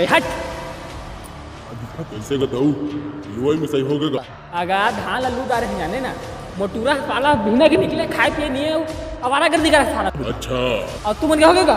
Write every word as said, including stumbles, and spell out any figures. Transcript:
ए, हट। कैसे गा दाऊ, लुवई मिसई होगे गा? अगा धान ला लू डारे हँव जाने ना, मोटूरा साला बिहना के निकले, खाए पिए नइ हे, आवारागर्दी करत हे साला। अच्छा। अउ तुमन के होगे गा?